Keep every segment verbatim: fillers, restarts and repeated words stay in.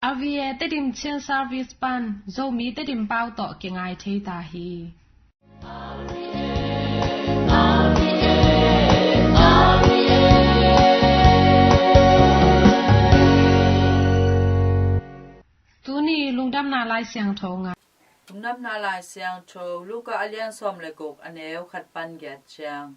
R V A Tedim Chin Service pan Zomi Tedim pau tawh kingai thei ta hi. Tuni lungdamna Lai Siangtho ngai. Lungdamna Lai Siangtho, Luka a lian sawm le guk, a neu khat pan giat ciang.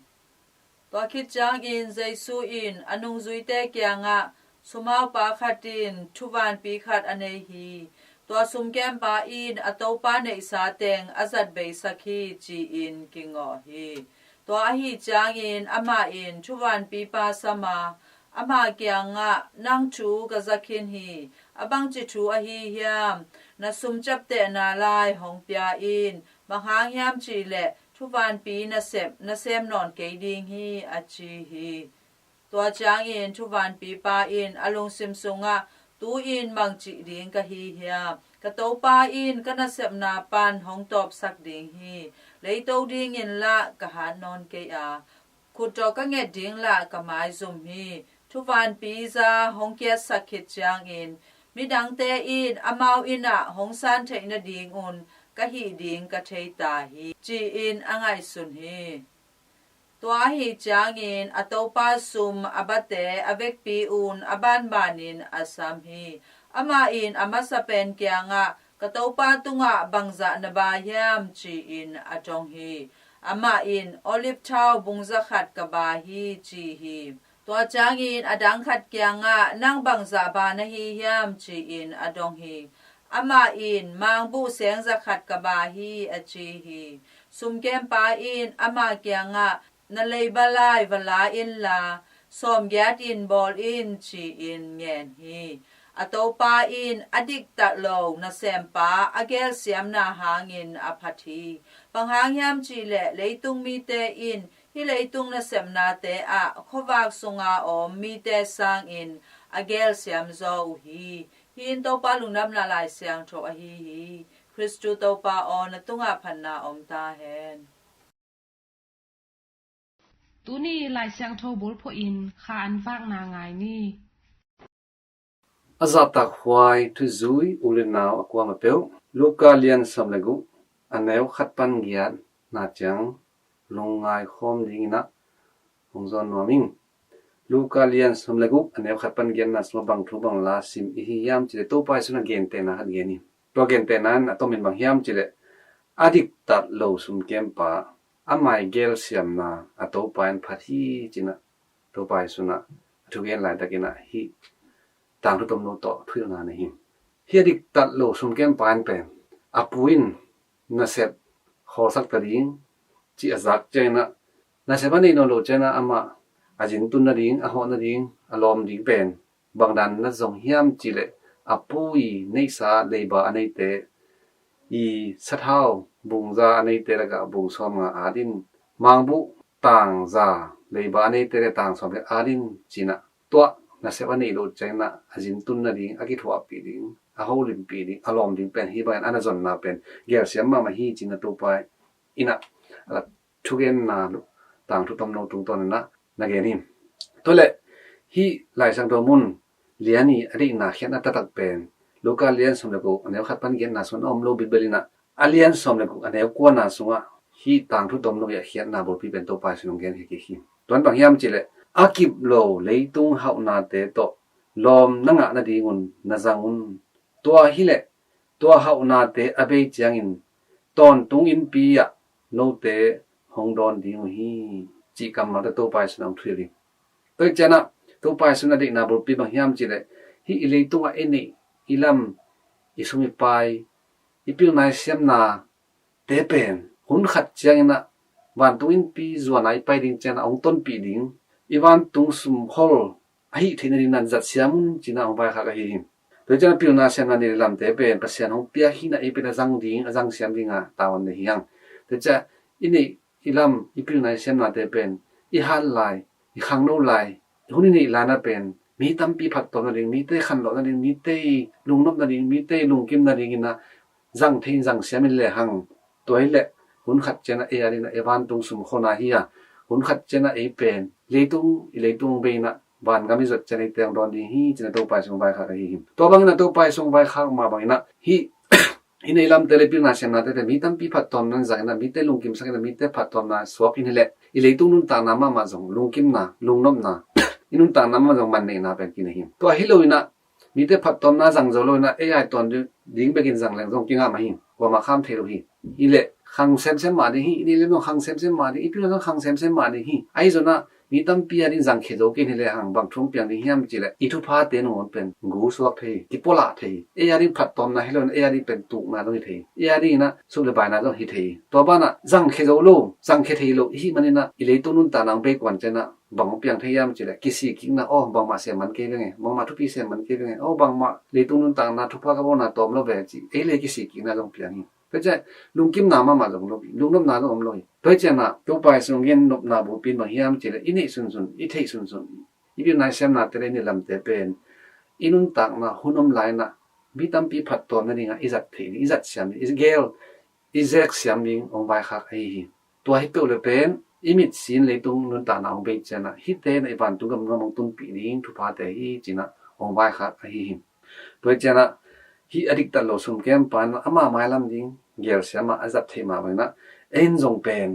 Tua khit ciangin Jesu in a nungzuite kiangah, "Sumhaupa khat in thuvanpi khat a nei hi. Tua sumkempa in a topa neihsa teng a zat beisak hi," ci-in kingawh hi. Tua ahi ciangin amah in thuvanpipa sam a, ama kiangah, "Nang thu ka za khin hi. A bangci thu ahi hiam? Na sum ciaptehna lai hong pia in. Bang hang hiam cihleh thuvanpi nasep na sem nawn kei ding hi," a ci hi. Tua ciangin thuvanpipa in a lungsim sungah, "Tu-in bangci ding ka hi hiam? Ka topa in ka nasepna pan hong tawpsak ding hi. Leito dingin lah ka hat nawn kei a, khut tawh ka nget ding lah ka maizum hi. Thuvanpi za hong kiatsak khit ciangin midangte in amau inn ah hong san theih nadingun ka hih ding ka thei ta hi," ci-in a ngaihsun hi. Tua ahi ciangin a topa sum a bate a vekpi-un a banbanin a sam hi. Amah in a masa pen kiangah, "Ka topa tungah bangzah na ba hiam?" ci-in a dong hi. Amah in, "Olive thau bung za khat ka ba hi," ci hi. Tua ciangin a dang khat kiangah, "Nang bangzah ba na hi hiam?" ci-in a dong hi. Amah in, "Mangbuh seng za khat ka ba hi," a ci hi. Sumkempa in ama kiangah, "Na leiba lai va la inla, sawmgiat in bawl in," ci-in ngen hi. A topa in, "A diktat lo nasempa a gelsiamna hangin a phat hi. Bang hang hiam cihleh leitung mite in hih leitung nasepnate ah khuavak sunga om mite sangin a gelsiam zaw uh hi." Hih in Topa lungdamna Lai Siangtho ahi hi. Khristu Topa aw, na tungah phatna om ta hen. Tuni Lai Siangtho bulphuh in kha an vakna ngai ni. A zahtakhuai thuzui u le nau a kuama peuh, Luka lian sawm le guk, a neu khat pan giatna ciang lungngai khawm dingin ah hong zawn nuam ing. Luka lian sawm le guk, a neu khat pan giatna sungah bang thu bang la sim i hi hiam cihleh, Topa Jesu in a gentehna khat gen hi. Tua gentehna in a tomin bang hiam cihleh, a diktat lo sumkempa, a mai gelsiamna a topa in phat hi ci-in ah Topa Jesu in ah a thugen laitakin ah hih tangthu tomno tawh thuhilhna nei hi. Hih a diktat lo sumkempa in pen a pu in nasep khawlsak ta ding ci a zak ciangin ah, nasep a neih nawn loh ciangin ah amah a zintun nading, a hawh nading, a lawm ding pen bang dan na zong hiam cihleh, a pu i neihsa leiba a neite i sathau bungza a neite lakah bung sawmnga at in, mangbuh tangza leiba a neite le tang sawm le at in ci-in ah, tua nasep a neih loh ciangin ah a zintun nading, a kithuahpih ding, a holimpih ding, a lawm ding pen hih bangin a na zonna pen gelsiam mahmah hi ci-in ah Topa in ah a thugenna tangthu tomno tungtawn in ah na gen hi. Tua leh hih Lai Siangtho mun lian i a deihna khiatna taktak pen Luka lian sawm le guk, a neu khat pan giatna sungah a om lo bilbel in ah, a lian sawm le guk, a neu kuana sungah hih tangthu tomno i a khiatna bulpi pen Topa Jesu in hong gen hi kik hi. Tua in bang hiam cihleh, a kip lo leitung hauhnate tawh lawm na ngah nadingun na zang un. Tua hileh tua hauhnate a bei ciangin tawntung innpi ah note hong dawn ding uh hi, cih kammalte Topa Jesu in hong thuhilh hi. Tua hi ciangin ah Topa Jesu in a deihna bulpi bang hiam cihleh, hih i leitungah i neih i lam, i sum i pai, i pilna i siamna te pen hun khat ciangin ah vantung innpi zuan a i pai ding ciangin ah hong tonpih ding, i vantung sumkhol a hih theih nading in ah zat siam un ci-in ah hong vaikhak ahi hi. Tua hi ciangin ah pilna siamna neih le lamte pen Pasian hong pia hi-in ah ei pen a zang ding, a zang siam ding a tavuan nei hi hang. Tua hi ciangin ah i neih i lam, i pilna i siamnate pen i hat lai, i khangno lai, hun i neih lai-in ah pen mi tampi phattuam nading, mite khanlawh nading, mite lungnop nading, mite lungkim nadingin ah zang thei in zang siam in le hang. Tua hileh hun khat ciangin ah ei adingin ah ei vantung sumkholna hi a, hun khat ciangin ah ei pen leitung, i leitung bei-in ah vangam i zot ciang eite hong dawn ding hi, ci-in ah Topa i sung vaikhak ahi hi. Tua bangin ah Topa i sung vaikhak mah bangin ah hih i nei lamte le i pilna siamnate teh mi tampi phattuamna in zang in ah, mite lungkimsak in ah, mite phattuamna suak in hileh i leitung nuntakna mahmah zong lungkimna, lungnopna, i nuntakna mahmah zong manneihna pen kinei hi. Tua hi lo in ah mite phattuamna zang zo lo in ah ei a i tuan ding bekin zang leng zong kingah mah hi. Kuamah kham thei lo hi. Hileh khang semsem mah ding hi. I nei lam zong khang semsem mah ding, i pilna zong khang semsem mah ding hi. Ahi zongin ah mi tampi a ding zang khia zo kei in hileh hang bang thu hong piang ding hiam cih leh i thuphate nangawn pen gu suak thei hi, kipualah thei hi. Ei a ding phattuamna hi lo in ah ei a ding pen tukna zong hi thei hi. Ei a dingin ah sup le baina zong hi thei hi. Tua banah zang khia zo lo, zang khia thei lo i hih manin ah i leitung nuntakna hong bei kuan ciangin ah bang hong piang thei hiam cih leh kisik kikna, aw bangmah sem man kei veng e, bangmah thupi sem man kei veng e, aw bangmah leitung nuntakna thupha ka bawlna tawm lo ve cih ei le kisik kikna zong piang hi. Tua ciang lungkimna mahmah zong om lo hi, lungnopna zong om lo hi. Tua hi ciangin ah Topa i sung gen nopna bupi in bang hiam cih leh i neih sunsun, i theih sunsun, i pilna i siamnate le i nei lamte pen i nuntakna hun om lai in ah mi tampi phattuamna dingah i zat theih ding, i zat siam ding, i gel, i zek siam ding hong vaikhak ahi hi. Tua hi peuh le pen i mitsi in leitung nuntakna hong bei ciangin ah hihte in ah i vantung gam nuam hong tunpih ding thuphate hi, ci-in ah hong vaikhak ahi hi. Tua hi ciangin ah hih a diktat lo sumkempa in ah ama mailam ding gelsiam a, a zat theih mah bangin ah ei in zong pen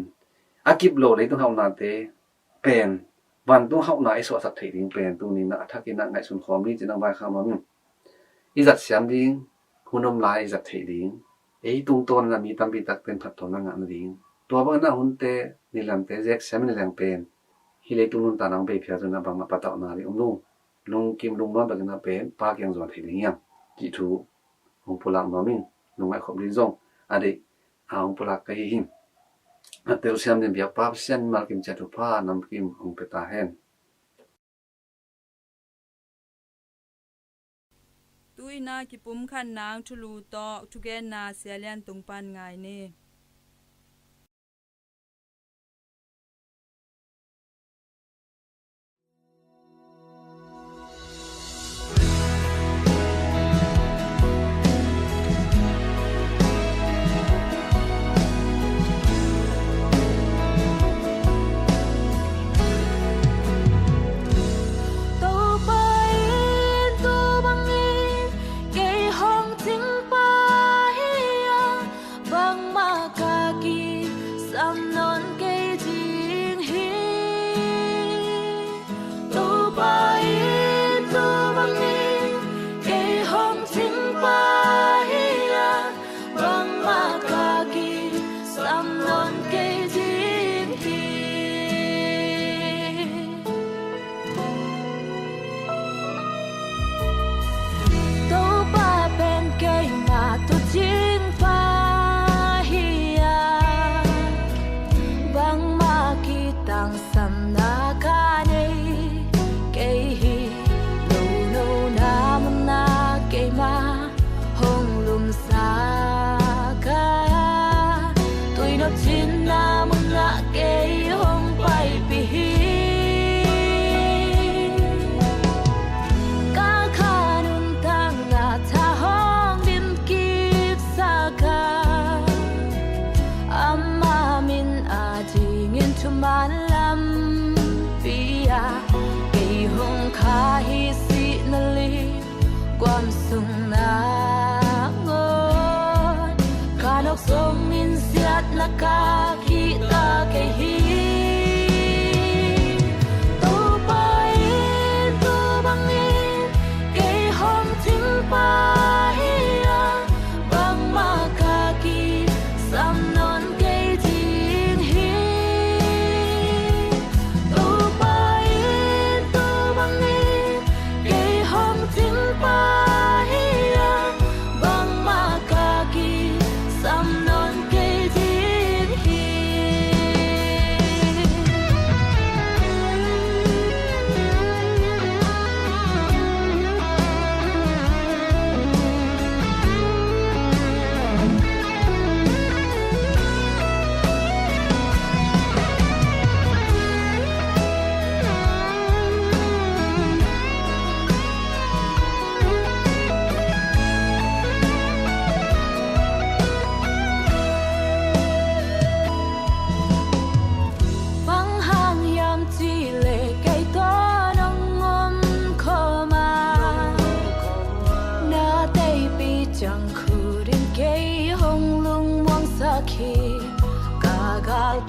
a kip lo leitung hauhnate pen vantung hauhna i suahsak theih ding pen tuni in ah a thakin ah ngaihsun khawm ni, ci-in ah vaikhak nuam ing. I zat siam ding, hun om lai i zat theih ding, ei tungtawn in ah mi tampi takte in phattuamna ngah nading, tua bangin ah hunte, nei lamte zek siam i nei leng pen hih leitung nuntakna hong bei phial zongin ah bangmah patauhna ding om lo. Lungkim lungnuam bangin ah pen Pa kiang zuan theih ding hiam cih thu hong pulak nuam ing. Lungngaih khop ding zong a deih a hong pulak ka hi hi. A telsiam ding biak Pa Pasian mimal kim ciat thupha namkim hong pia ta hen. Tu-in ah kipumkhatna thulu tawh thugenna Sia Lian Tung pan ngai ni. Topa in tu bangin kei hong cingpa hi a, bangmah ka kisam nawn kei ding hi. Topa in tu bangin kei hong cingpa hi a, bangmah ka kisam nawn kei ding hi. Topa pen keima tuucingpa hi a, bangmah kitangsamna ka nei kei hi. Nonona munah keima hong lumsak a, tuinop cinna munah kei hong paipih hi. Ka kha nuntakna tha hong dimkipsak a, ama min adingin thuman lampi ah kei hong khah hi. Sihna li guam sung nangawn ka nawk zongin siatna ka khih ta kei hi. Topa in tu bangin kei hong cingpa hi a, bangmah ka kisam nawn kei ding hi. Topa in tu bangin kei hong cingpa hi a, bangmah ka kisam nawn kei ding hi.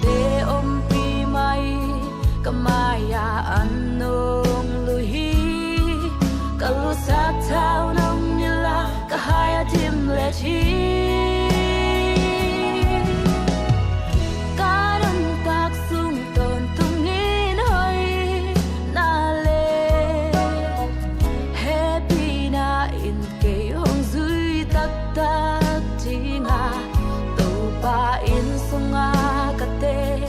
Te ompi mai, ka mai-ah an nong luh hi. Ka lusak thau nong nilh a, ka hai-ah dimlet hi. Ka nuntak sung tawntungin hoihna le hehpihna in kei hong zui taktak ding a, Topa inn sungah ka teng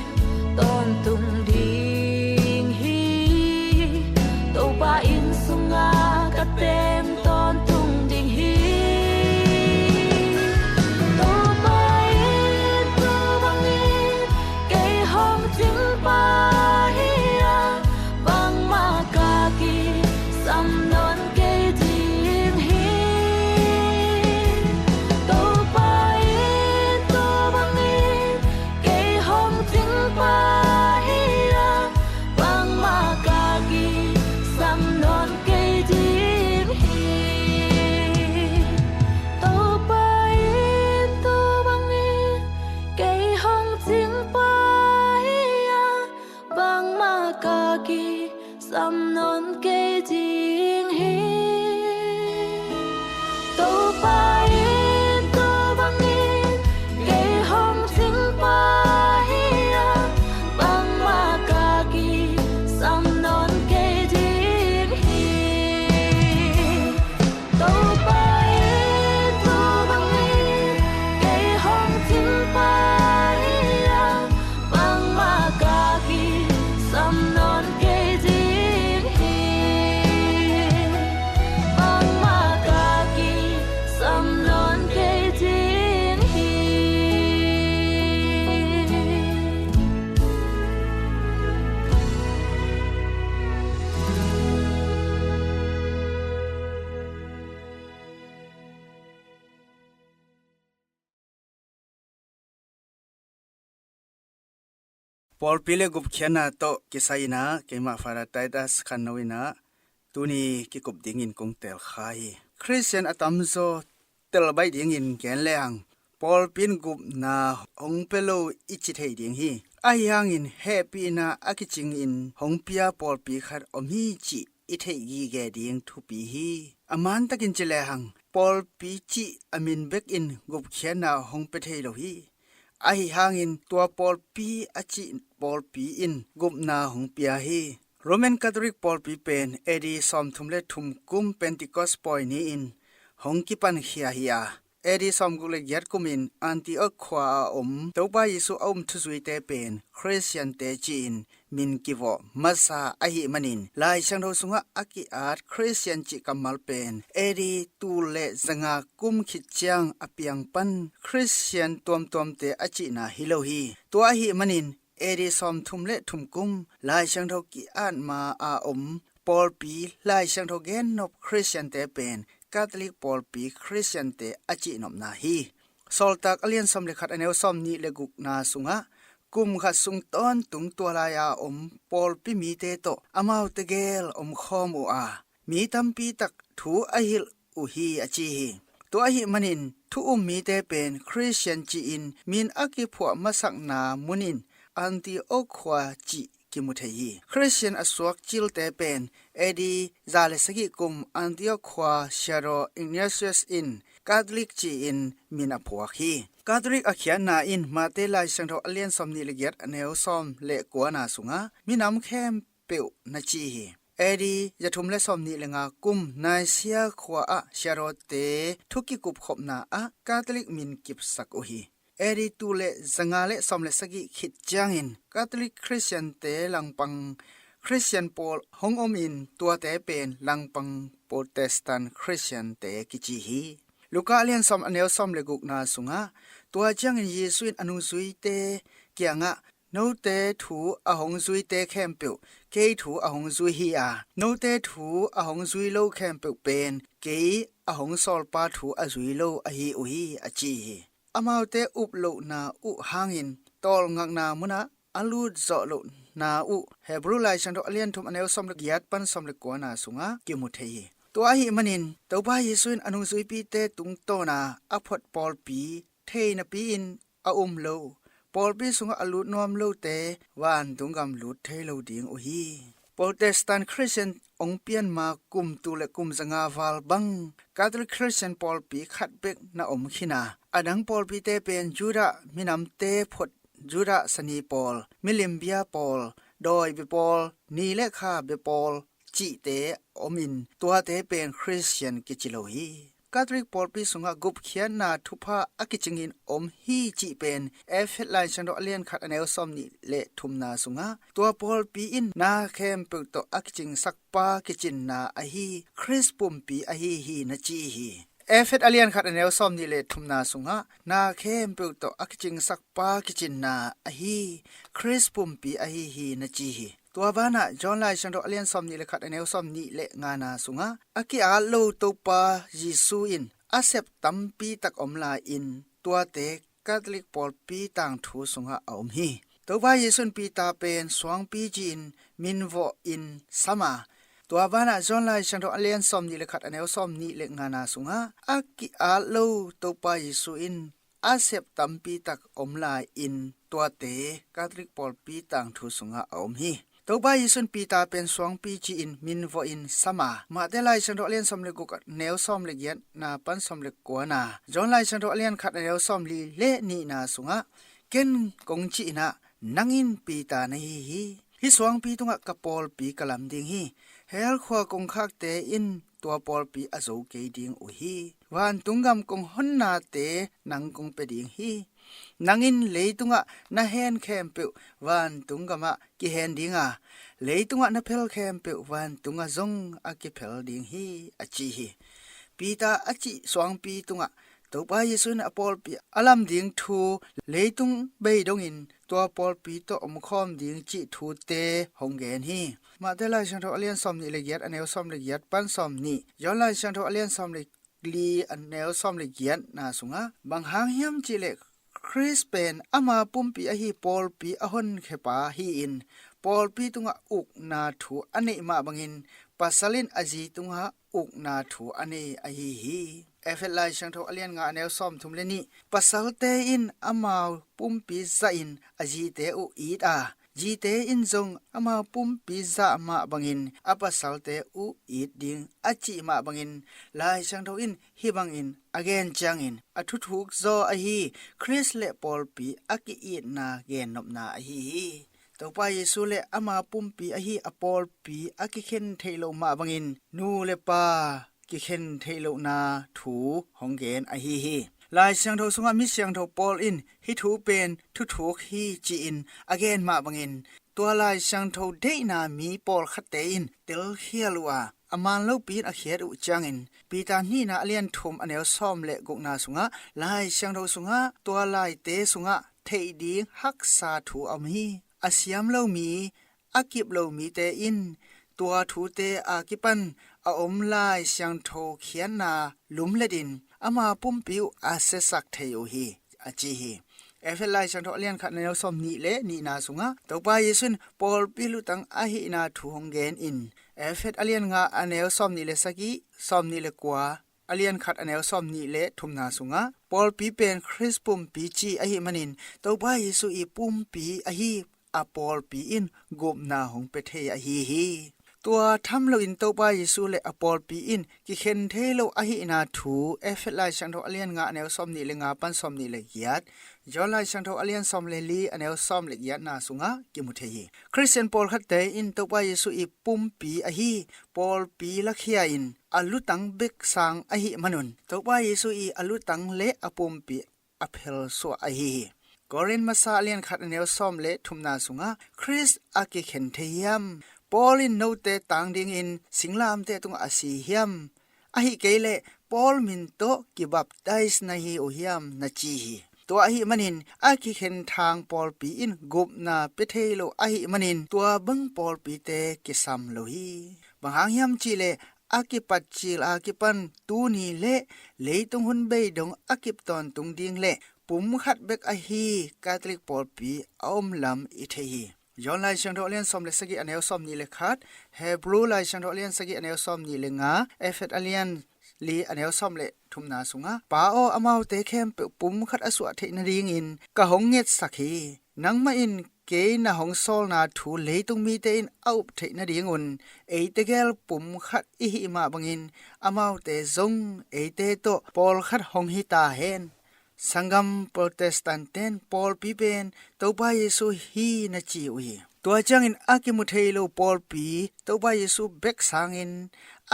tawntung ding hi. Topa inn sungah ka teng tawntung ding hi. Topa in tua bangin kei hong cingpah hi a, bangmah ka kisam nawn kei ding hi. Topa in tua bangin kei hong cingpah hi a, bangmah ka kisam nawn kei ding hi. Topa in tua bangin kei hong cingpah hi a, bangmah ka kisam nawn kei ding hi. Topa in tua bangin kei hong cingpah hi a, bangmah ka kisam nawn kei ding hi. Topa in tua bangin kei hong cingpah hi a, bangmah ka kisam nawn kei ding hi. Bangmah ka kisam nawn kei ding hi. Pawlpi le gupkhiatna tawh kisai in ah, keimah Father Titus Khanno in ah tuni kikup dingin kong teelkha hi. Khristian a tamzaw tel baih dingin gen lehang, pawlpi in gupna hong pia lo i ci thei ding hi. Ahi hangin hehpihna a kicingin hong pia pawlpi khat om hi cih i theih gige ding thupi hi. A mantakin ci lehang, pawlpi cih a min bekin gupkhiatna hong pia thei lo hi. Ahi hangin tua pawlpi a cih pawlpi in gupna hong pia hi. Roman Catholic pawlpi pen A D sawmthum le thum kum Pentecost pawi ni-in hong kipankhia hi a, A D sawmguk le giat kumin Antioch khua a om Topa Jesu a um thuzuite pen Khristiante ci-in min kivawh masa ahih manin, Lai Siangtho sungah a ki-at Khristian cih kammal pen A D tul le zanga kum khit ciang a piang pan Khristian tuamtuamte a cihna hi lo hi. Tua ahih manin A D sawmthum le thum kum Lai Siangtho ki-at ma a om pawlpi Lai Siangtho gennop Khristiante pen Catholic pawlpi Khristiante a cihnopna hi. Sawltak a lian sawm le khat a neu sawmnih le gukna sungah, kum khat sung tawntung tua lai-a om pawlpi mite tawh amaute gel omkhawm uh a, mi tampi tak thu a hilh uh hi, a ci hi. Tua ahih manin thu um mite pen Khristian ci-in min a kiphuah masakna munin Antioch khua cih kimu thei hi. Khristian a suak cilte pen A D za le sagih kum Antioch khua siadaw Ignatius in Catholic ci-in min a phuak hi. Catholic a khiatna in Mate Lai Siangtho a lian sawmnih le giat a neu sawm le kuana sungah minam khempeuh na ci hi. A D za thum le sawmnih le nga kum Nicaea khua ah siadawte thu kikupkhopna ah Catholic min kipsak uh hi. A D tul le zanga le sawm le sagih khit ciangin Catholic Khristiante langpang Khristian pawl hong omin tuate pen langpang Protestant Khristiante kici hi. Luka a lian sawm a neu sawm le gukna sungah, tua ciangin Jesu in a nungzuite kiangah, note thu a hong zuite khempeuh kei thu a hong zui hi a, note thu a hong zui lo khempeuh pen kei a hong sawlpa thu a zui lo ahi uh hi, a ci hi. Amaute up lohna uh hangin tawlngakna munah a lut zawh lohna uh Hebrew Lai Siangtho a lian thum a neu sawm le giat pan sawm le kuana sungah kimu thei hi. Tua ahih manin Topa Jesu in a nungzuipite tungtawna a phuat pawlpi thei napi-in a um lo, pawlpi sungah a lut nuam lote vantung gam lut thei lo ding uh hi. Protestant Christian hong pian ma kum tul le kum zanga val bang Catholic Christian pawlpi khat bek na om khin a, a dang pawlpite pen Judah minamte phot, Judah sani pawl, milim bia pawl, dawi bia pawl, ni le kha bia pawl cihte omin tuate pen Christian kici lo hi. Catholic pawlpi sungah gupkhiatna thupha a kicingin om hi cih pen Efesa Lai Siangtho a lian khat a neu sawm nih le thumna sungah tua pawlpi in na khempeuh tawh a kicingsakpa kicinna ahi Khrist pumpi ahi hi na ci hi. Efesa a lian khat a neu sawm nih le thumna sungah na khempeuh tawh a kicingsakpa kicinna ahi Khrist pumpi ahi hi na ci hi. Tua banah John Lai Siangtho a lian sawm nih le khat a neu sawm nih le ngana sungah a ki-at lo Topa Jesu in a sep tampi tak om lai-in tuate Catholic pawlpi tangthu sungah a om hi. Topa Jesu in Peter pen suangpi ci-in minvawh in sam a, tua banah John Lai Siangtho a lian sawm nih le khat a neu sawm nih le ngana sungah a ki-at lo Topa Jesu in a sep tampi tak om lai-in tuate Catholic pawlpi tangthu sungah a om hi. Topa Jesu in Peter pen suangpi ci-in minvawh in sam a, Mate Lai Siangtho a lian sawm le guk a neu sawm le giatna pan sawm le kuana, John Lai Siangtho a lian khat a neu sawm li le nihna sungah ken kong cih in ah nang in Peter na hi hi. Hih suangpi tungah ka pawlpi ka lam ding hi. Hell khua kongkhakte in tua pawlpi a zo kei ding uh hi. Vantung gam kong honnate nang kong pia ding hi. Nang in leitungah na hen khempeuh vantung gamah kihen ding a, leitungah na phel khempeuh vantungah zong a kiphel ding hi, a ci hi. Peter a cih suangpi tungah Topa Jesu in a pawlpi a lam ding thu leitung bei dongin tua pawlpi tawh omkhawm ding cih thute hong gen hi. Mate Lai Siangtho a lian sawm nih le giat a neu sawm le giat pan sawm nih, John Lai Siangtho a lian sawm le li a neu sawm le giatna sungah bang hang hiam cihleh Khrist pen ama pumpi ahi pawlpi a honkhia pa hi-in pawlpi tungah ukna thu a neih mah bangin pasal in a zi tungah ukna thu a nei ahi hi. Efesa Lai Siangtho a lian nga a neu sawm thum le nih, pasalte in amau pumpi zahin a zite uh it a, zite in zong amau pumpi zah mah bangin a pasalte uh it ding a cih mah bangin Lai Siangtho in hih bangin a gen ciangin a thuthuk zaw ahi Khrist le pawlpi a ki-itna gennopna ahi hi. Topa Jesu le ama pumpi ahi a pawlpi a kikhen theih loh mah bangin nu le pa kikhen theih lohna thu hong gen ahi hi. Lai Siangtho sungah mi siangtho Paul in hih thu pen thuthuk hi ci-in a gen mah bangin tua Lai Siangtho deihna mi pawlkhatte in telkhial uh a, a man lopi in a khiat uh ciangin Peter nihna a lian thum a neu sawm le gukna sungah Lai Siangtho sungah tua laite sungah theih ding haksa thu a om hi. A siam lo mi, a kip lo mite in tua thute a kipan a om Lai Siangtho khiatna lumlet in ama pumpi uh a siasak thei uh hi, a ci hi. Efesa Lai Siangtho a lian khat a neu sawm nih le nihna sungah Topa Jesu in pawlpi lutang ahihna thu hong gen in Efesa a lian nga a neu sawm nih le sagih, sawm nih le kua, a lian khat a neu sawm nih le thumna sungah pawlpi pen Khrist pumpi ci ahih manin Topa Jesu i pumpi ahi a pawlpi in gupna hong pia thei ahi hi. Tua tham loin Topa Jesu le a pawlpi in kikhen thei lo ahihna thu Efesa Lai Siangtho a lian nga a neu sawm nih le nga pan sawm nih le giat, John Lai Siangtho a lian sawm le li a neu sawm le giatna sungah kimu thei hi. Khristian pawlkhatte in Topa Jesu i pumpi ahi pawlpi lakhia in a lutang bek sang ahih manun Topa Jesu i a lutang le a pumpi a phelsuah ahi hi. Korin masa a lian khat a neu sawm le thumna sungah Khrist a kikhen thei hiam? Paul in note tang dingin singlamteh tungah a si hiam? Ahih kei leh Paul min tawh kibaptais na hi uh hiam na ci hi. Tua ahih manin a kikhen thang pawlpi in gupna pia thei lo ahih manin tua bang pawlpite kisam lo hi. Bang hang hiam cihleh a kipat cil a kipan tuni le leitung hun bei dong a kip tawntung ding le pum khat bek ahi Catholic pawlpi a om lam i thei hi. John Lai Siangtho a lian sawm le sagih a neu sawm nih le khat, Hebrew Lai Siangtho a lian sagih a neu sawm nih le nga, Efesa a lian li a neu sawm le thumna sungah, Pa aw, amaute khempeuh pum khat a suah theih nadingin ka hong ngetsak hi. Nangmah in kei na hong sawlna thu leitung mite in a up theih nadingun eite gel pum khat i hih mah bangin amaute zong eite tawh pawlkhat hong hi ta hen. Sanggam Protestant ten pawlpi pen Topa Jesu hi na ci uh hi. Tua ciangin a kimu thei lo pawlpi Topa Jesu bek sangin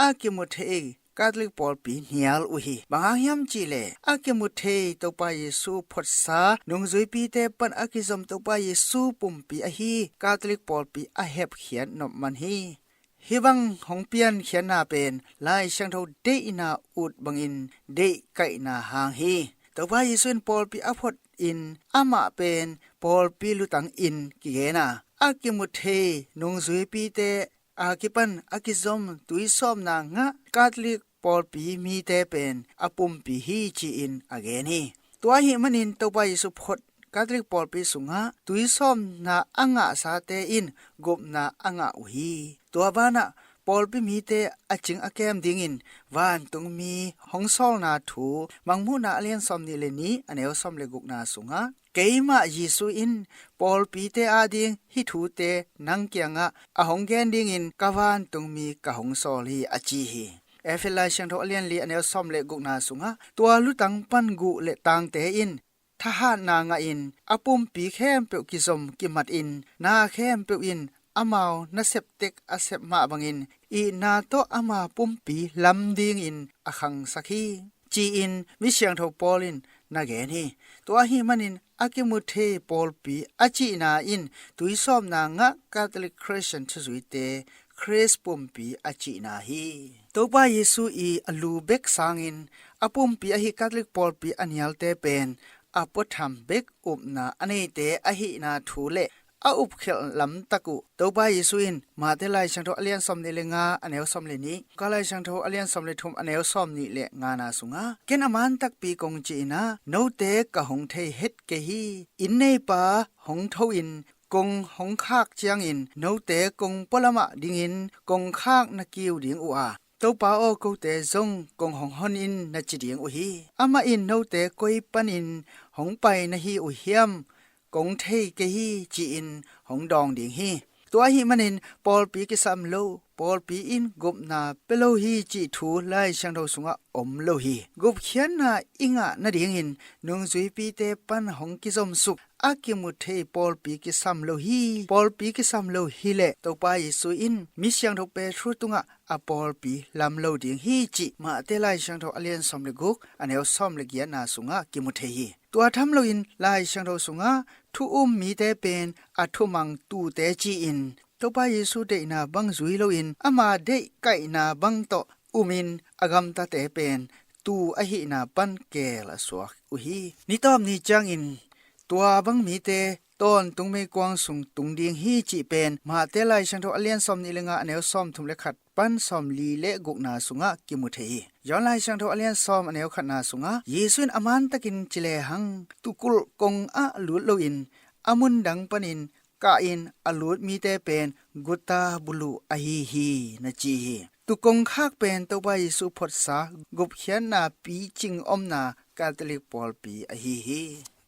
a kimu thei Catholic pawlpi hnial uh hi. Bang hang hiam cihleh a kimu thei Topa Jesu photsa nungzuipite pan a kizom Topa Jesu pumpi ahi Catholic pawlpi a hepkhiat nop man hi. Hih bang hong piankhiatna pen Lai Siangtho deihna ut bangin deihkaihna hang hi. Topa Jesu in pawlpi a phot in amah pen pawlpi lutang in kigen a, a kimu thei nungzuipite a kipan a kizom tuisawmna ngah Catholic pawlpi mite pen a pumpi hi ci-in a gen hi. Tua ahih manin Topa Jesu phot Catholic pawlpi sungah tuisawmna a ngahsate in gupna a ngah uh hi. Tua banah pawlpi mite a cing a kem dingin vantungmi hong sawlna thu Mangmuhna a lian sawm nih le nih a neu sawm le gukna sungah, Keimah Jesu in pawlpite ading hih thute nang kiangah a hong gen dingin ka vantungmi ka hong sawl hi, a ci hi. Efesa Lai Siangtho a lian li a neu sawm le gukna sungah, tua lutang pan guh le tangte in thahatna ngahin a pumpi khempeuh kizom kimatin na khempeuh in amau nasep tek a sep mah bangin itna tawh ama pumpi lam dingin a khangsak hi, ci-in mi siangtho Paul in na gen hi. Tua ahih manin a kimu thei pawlpi a cihna in tuisawmna ngah Catholic Christian thuzuite Khrist pumpi a cihna hi. Topa Jesu i a lu bek sangin a pumpi ahi Catholic pawlpi a nialte pen a puatham bek upna a neite ahihna thu le a upkhialh lamtak uh Topa Jesu in Mate Lai Siangtho a lian sawm nih le nga a neu sawm le nih, Luka Lai Siangtho a lian sawm le thum a neu sawm nih le ngana sungah, Ken a man takpi kong ci-in ah note ka hong thei het kei hi. Inn neipa hong tho in kong hong khak ciangin note kong pualamah dingin kong khak na kiu ding uh a, Topa aw, kote zong kong hong hon in na ci ding uh hi. Amah in note koi panin hong pai na hi uh hiam kong thei kei hi, ci-in hong dawng ding hi. Tua ahih manin pawlpi kisam lo, pawlpi in gupna pia lo hi cih thu Lai Siangtho sungah om lo hi. Gupkhiatna i ngah nadingin nungzuipite pan hong kizomsuk a kimu thei pawlpi kisam lo hi. Pawlpi kisam lo hileh Topa Jesu in mi siangtho Petru tungah a pawlpi lam lo ding hi cih Mate Lai Siangtho a lian sawm le guk a neu sawm le giatna sungah kimu thei hi. Tua tham loin Lai Siangtho sungah thu um mite pen a thumang tute ci-in Topa Jesu deihna bang zui loin ama deih kaihna bang tawh umin a gamtate pen tu ahihna pan keel a suak uh hi. Nitawp ni ciangin tua bang mite tawntung meikuang sung tung ding hi cih pen Mate Lai Siangtho a lian sawm nih le nga a neu sawm thum le khat pan sawm li le gukna sungah kimu thei hi. Johan Lai Siangtho a lian sawm a neu khatna sungah Jesu in a man takin ci lehang tukulh kong ah lut loin a mun dang panin kah in a lut mite pen guta buluh ahi hi na ci hi. Tukong khak pen Topa Jesu photsa gupkhiatna picing omna Catholic pawlpi ahi hi.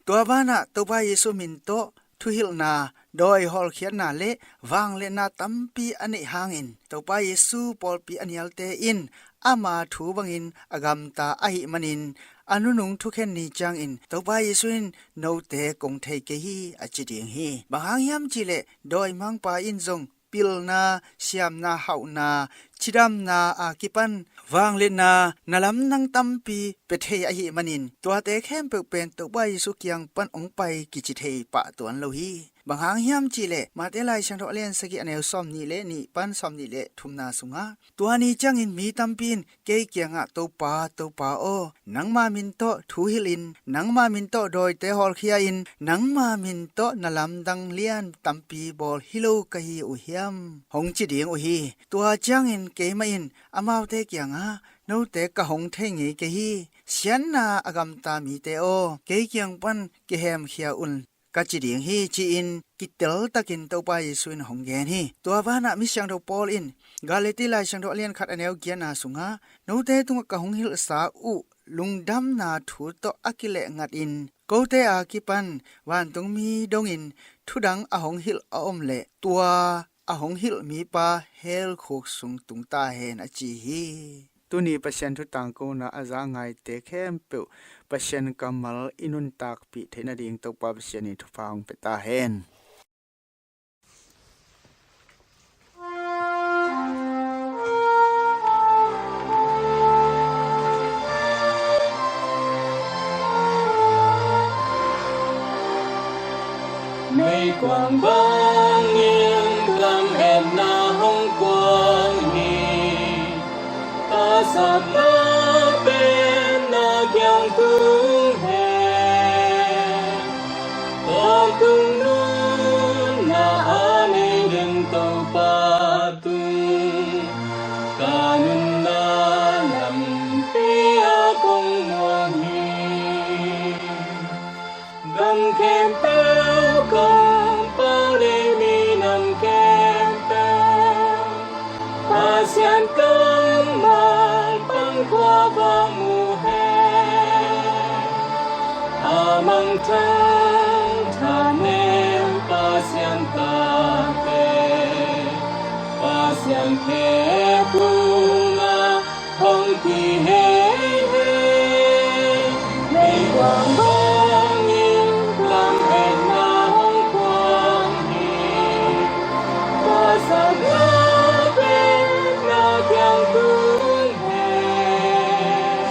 Tua banah Topa Jesu min tawh thuhilhna, dawi hawlkhiatna le vangliatna tampi a neih hangin Topa Jesu pawlpi a nialte in ama thu bangin a gamta ahih manin a nunung thukhen ni ciangin Topa Jesu in note kong thei kei hi a ci ding hi. Bang hang hiam cihleh dawimangpa in zong pilna, siamna, hauhna, cidamna a kipan vangliatna na lamdang tampi pia thei ahih manin tuate khempeuh pen Topa Jesu kiang pan hong pai kici thei pah tuan lo hi. Bang hang hiam cihleh Mate Lai Siangtho a lian sagih a neu sawm nih le nih pan sawm nih le thumna sungah tua ni ciangin mi tampi in kei kiangah Topa, Topa aw, nangma min tawh thuhilhin nangma min tawh dawite hawlkhia in nangma min tawh na lamdang lian tampi bawl hi lo ka hi uh hiam hong ci ding uh hi. Tua ciangin keimah in amaute kiangah note ka hong thei ngei kei hi. Siatna a gamta mite aw, kei kiang pan kihemkhia un. ka ci ding hi, ci-in kitel takin Topa Jesu in hong gen hi. Tua vanah mi siangtho Paul in Galati Lai Siangtho a lian khat a neu giatna sungah, note tungah ka hong hilhsa uh lungdamna thu tawh a kilehngatin kote a kipan vantungmi dongin thudang a hong hilh a om leh tua a hong hilh mipa hell khuk sung tung ta hen, a ci hi. Tuni Pasian thu tangkona a za a ngaite khempeuh Pasian kammal i nuntakpih theih nading Topa Pasian in thupha hong pia ta hen. Meikuang bangin lam etna hong kuang hi. Ka sak na pen na kiang tung hen. Tawntung nunna a nei den Topa tung, ka nunna lampi a kong muang hi. Gam khempeuh kong pau, lei minam khempeuh Pasian kammal pang khua va mu hen. A mangthang thanem Pasian tate, Pasian khe kung a hong kihei hei. Meikuang bangin lam etna hong kuang hi. Ka sak na pen na kiang tung hen.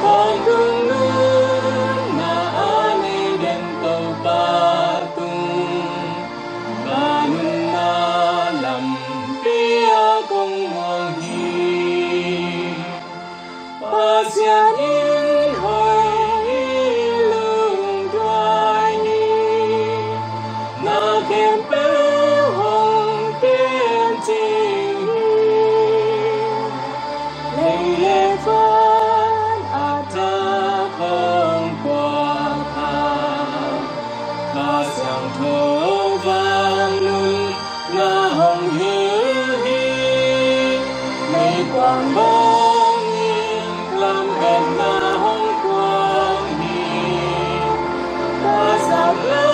Tawntung nunna a nei den Topa tung, ka nunna lampi a kong muang hi. Pasian in hoi hi, lungduai hi. Na khempeuh hong kem cing hi. Lei le van a tak hong puak a, Kha Siangtho vang nunna hong hilh hi. Meikuang bangin lametna hong kuang hi. Ka sak na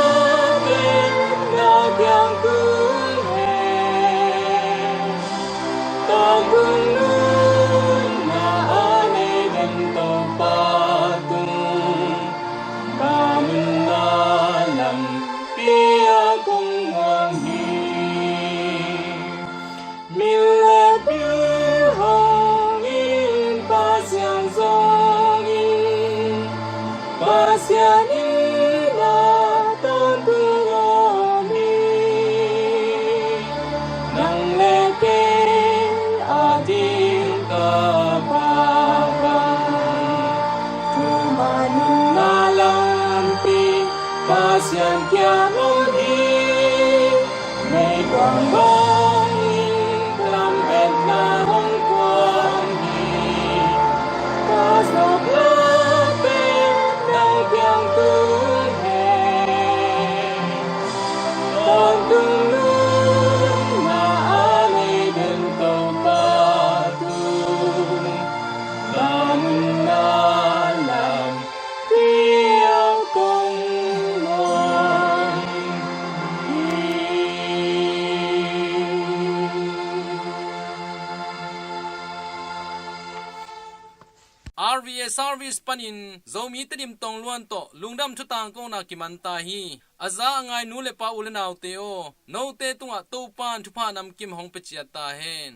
pen na kiang tung hen. Tawntung nunna a nei den Topa tung, ka nunna lampi a kong muang hi. Min le bil hong in Pasian zong in, Pasian in na tawntung om hi. Nang le kei a ding ka Pa bang, thumna nunna lampi Pasian kiang om hi. Meikuang bangin lametna hong kuang hi. Ka sak na pen na kiang tung hen. Tawntung nunna a nei den Topa tung, ka nunna lampi a kong muang hi. R V A service panin Zomi Tedim tong luan tawh lungdam thutang kona kiman ta hi. A za a ngai nu le pa, u le naute aw, note tungah Topa in thupha namkim hong pia ciat ta hen.